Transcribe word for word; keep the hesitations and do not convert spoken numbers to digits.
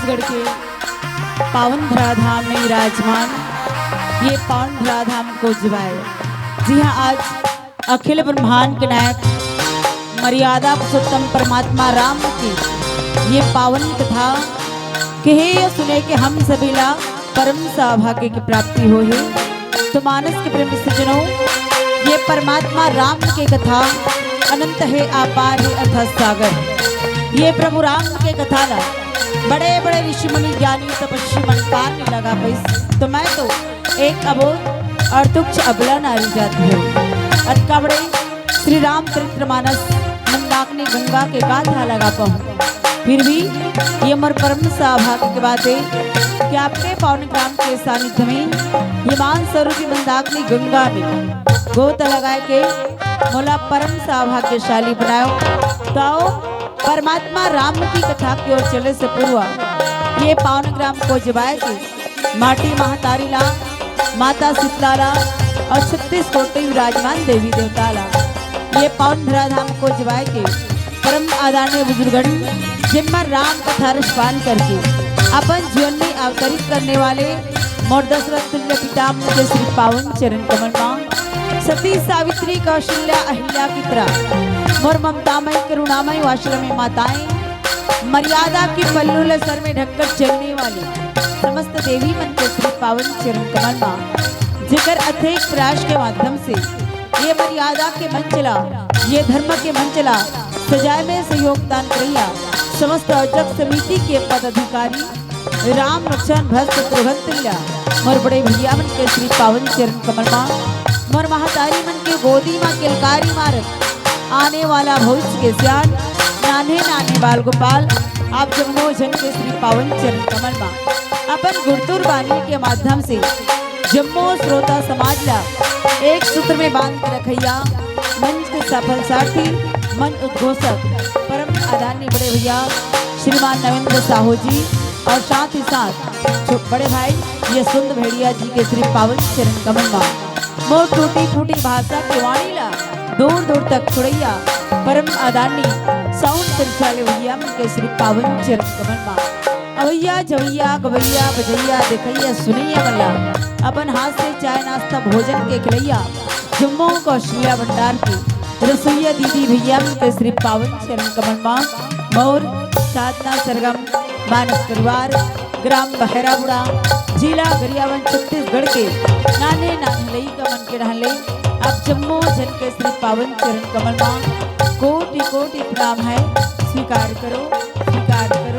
छत्तीसगढ़ के पावन धराधाम में विराजमान ये पावन धराधाम कोजवाय, जी हाँ, आज अखिल ब्रह्मांड के नायक मर्यादा पुरुषोत्तम परमात्मा राम के ये पावन कथा कहे या सुने के हम सभी ला परम सौभाग्य की प्राप्ति होही। तो मानस के प्रेमी सज्जनों, ये परमात्मा राम के कथा अनंत हे, अपार हे अथाह सागर। ये प्रभु राम के कथा ला बड़े बड़े ऋषि मुनि ज्ञानी तपस्वी मन पार नहीं लगा पाइस। तो मैं तो एक अबोध और तुच्छ अबला नारी जाति हूँ। अतका बड़े श्री रामचरित मानस मंदाकिनी गंगा के गाथा लगा पाहूँ। फिर भी ये मोर परम सौभाग्य के बात हे कि आपके पावन ग्राम के सानिध्य में ये मान स्वरूपी मंदाकिनी गंगा में गोता लगाए के मोला परम सौभाग्यशाली बनायो। तो आओ, परमात्मा राम की कथा की ओर चले से पूर्व ये पावन ग्राम कोजवाय के माटी महतारी ला, माता शीतला ला और छत्तीस कोटि विराजमान देवी देवता ला ये पावन धराधाम कोजवाय के परम आदरणीय बुजुर्गन, जिनमन राम कथा रसपान करके अपन जीवन में अवतरित करने वाले मोर दशरथ तुल्य पितामह के श्री पावन चरण कमल मा सती सावित्री कौशल्या अहिल्या की तरह मोर ममतामय करुणामय आश्रम में माताएं, मर्यादा के पल्लू ल सर में ढककर चलने वाली समस्त देवी मन के श्री पावन चरण कमल मा, जेकर अथक प्रयास के माध्यम से ये मर्यादा के मंच ला, ये धर्म के मंच ला सजाए में सहयोग दान करइया समस्त आयोजक समिति के पदाधिकारी राम लक्ष्मण भरत शत्रुघ्न तुल्य मोर बड़े भैया मन के श्री पावन चरण कमल मा, मोर महतारी मन के गोदी मा किलकारी मारत आने वाला भविष्य के सियान, नान्हे नान्हे बाल गोपाल, आप जम्मो झन के श्री पावन चरण कमल मा अपन गुरतुर बानी के माध्यम से जम्मो श्रोता समाज ला एक सूत्र में बांध के रखइया मंच के सफल सारथी, मंच उद्घोषक, परम आदरणीय बड़े भैया श्रीमान नरेंद्र साहू जी और साथ ही साथ छो-, बड़े भाई यशवंत भेड़िया जी के श्री पावन चरण कमल मा मोर टूटी फूटी भाषा के वाणी ला दूर दूर तक छोड़इया परम आदरणीय साउंड संचालक भैया मन के श्री पावन चरण कमल मा। अवइया जवइया गवइया बजइया देखइया सुनइया मन ला अपन हाथ से चाय नाश्ता भोजन के खिलइया जम्मो कौशल्या भंडार के रसोइया दीदी भैया मन के श्री पावन चरण कमल मा मोर साधना सरगम मानस परिवार, ग्राम बहराबुड़ा, जिला गरियाबंद, छत्तीसगढ़ के नाने नाने लइका मन के डहन ले आप जम्मो झन के श्री पावन चरण कमल मा कोटि कोटि प्रणाम हे। स्वीकार करो, स्वीकार करो।